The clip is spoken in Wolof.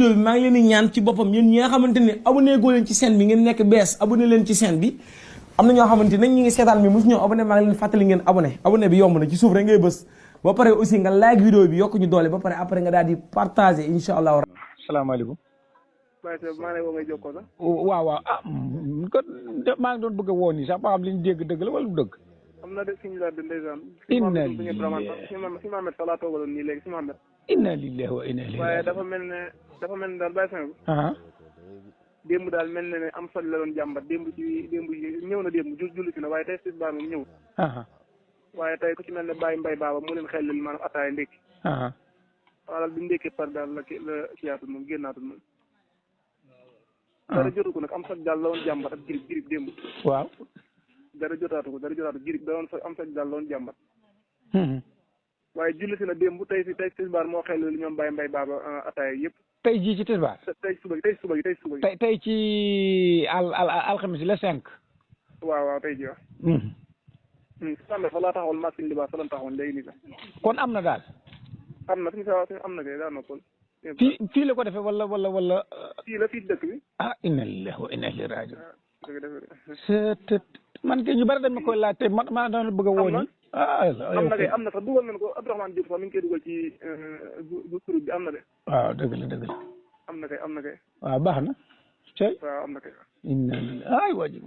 vidéo bi maa ngi leen di ñaan ci boppam yéen ñi nga xamante ne abonné goo leen ci chaîne bi ngeen nekk bees abonné leen ci chaîne bi am na ñoo xamante ne ñi ngi seetaan mi mosu ñoo abonné maa ngi leen fàttali ngeen abonné bi yomb na ci suuf rek ngay bës ba pare aussi nga like vidéo bi yokk ñu doole ba pare après nga daal di partager incha allah. salaamaaleykum. maa ngi lay woo ngay jokkoo sax. waaw kon maa ngi doon bëgg a woo nii sax ba xam li ñu dégg dëgg la wala du dëgg. am na de suñu laaj bi ndeysaan. inna lillahi si Mohamed fa laa toogaloon nii léegi si Mohamed. inna lillahi wa inna ilayhi. waaye dafa mel ne daal bàyyi fin bi. démb daal mel ne am soj la doon jàmbat démb ñëw na démb julli si na waaye tey si baa moom ñëw. waaye tey ku ci mel ne Baye Mbaye Baba mu leen xel maanaam ataaya ndékki. waaw daal bi ndékkee par daal la kiyaatul moom génnaatul moom. dara jotu ko nag am soj daal la doon jàmbat ak girib démb. waaw. dara jotaatu girib da doon am soj daal la doon jàmbat. waaye julli si na démb tey tisbaar moo xel li ñoom Baye Mbaye Baba ataaya yëpp. tey jii ci tisbaar. tey suba gi. tey ci alxamis la 5. waaw tey jii waaw. Sànni fa laa taxawal machine li baax fa la taxawal léegi nii sax. kon am na daal. am na suñu am na kay daa noppal. fii la ko defee wala. fii dëkk bi. inna lillahi wa inna ilayhi raji'un. man kay ñu bari dañ ma koy laaj te man dama bëgg a woo nii. am na kay am na sax dugal nañ ko Abdourahmane Diouf sax mi ngi koy dugal ci groupe bi am na de. waaw dëgg la. am na kay. waaw baax na. waaw am na kay. inna lillahi ay waa ji